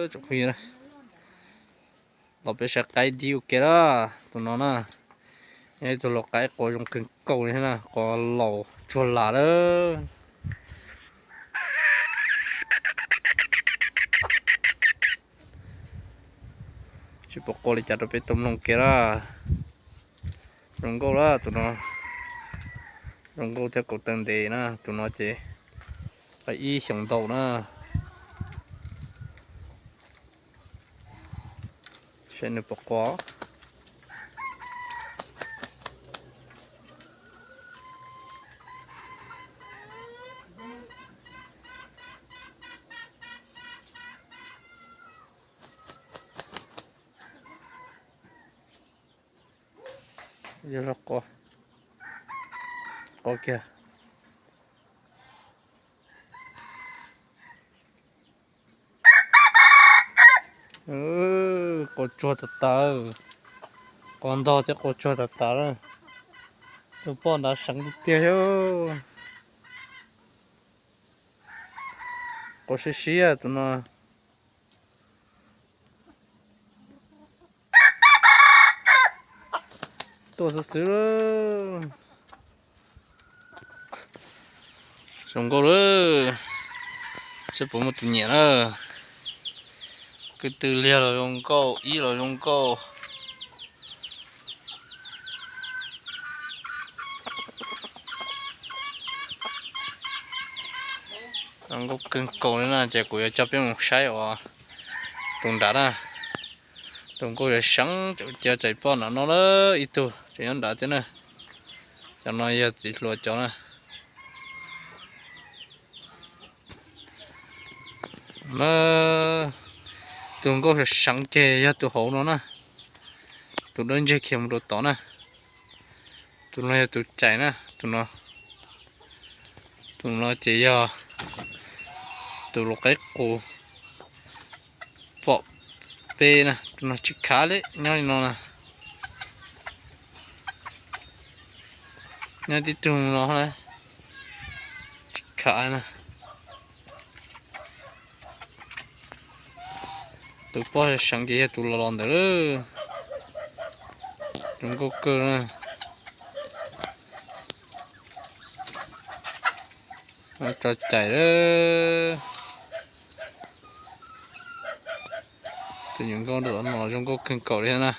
Tsoom phooj ywg, los peb saib qaib dib ua ke na. Tus no na, yog ib tug lau qaib quas zoo kawg nkaus li na, quas laus tsuag lam lawm. Tsis pom quas li cas rau peb tau mloog kiag na. Zoo nkauj lawm tus no, zoo nkauj thiab kaum tawg ntev na. Tus no ces ib xyoos ntau na. Saib nws puas quas. Yog los quas, quas kiag. Quas tsuag tas tas, quas ntog thiab quas tsuag tas tas na. Tus poj nrad seev tiag tiag. Quas siab siab tus no. Tuaj xwb xwb. Zoo nkauj lawm, seb puas muaj tus nyiam na. Kwv tw liag los zoo nkauj, ib los zoo nkauj. Zoo nkauj kawg nkaus li na, ces kuv yuav coj peb mus saib uas tus nrad na. Tus nkauj yog seev, cia tsais poj nram no lawm, ib tug tseem nyob nrad thiab na. Cov no yog txiv hluas cov na. Tus nkauj seev ces yog tus hauv no na, tus dawb ntseg kiag mus rau tod na. Tus no yog tus cais na, tus no, tus no ces yog tus lau qaib qus pom peb na. Tus no tsis khav li, nyob li no na, nyob tib tug no na, tsis khav na. Tus poj seev ces yog tus los los ntawd lawm. Tus nkauj kawg na. Tso cais lawm. Tus nyuam nkauj no zoo nkauj kawg nkaus li na.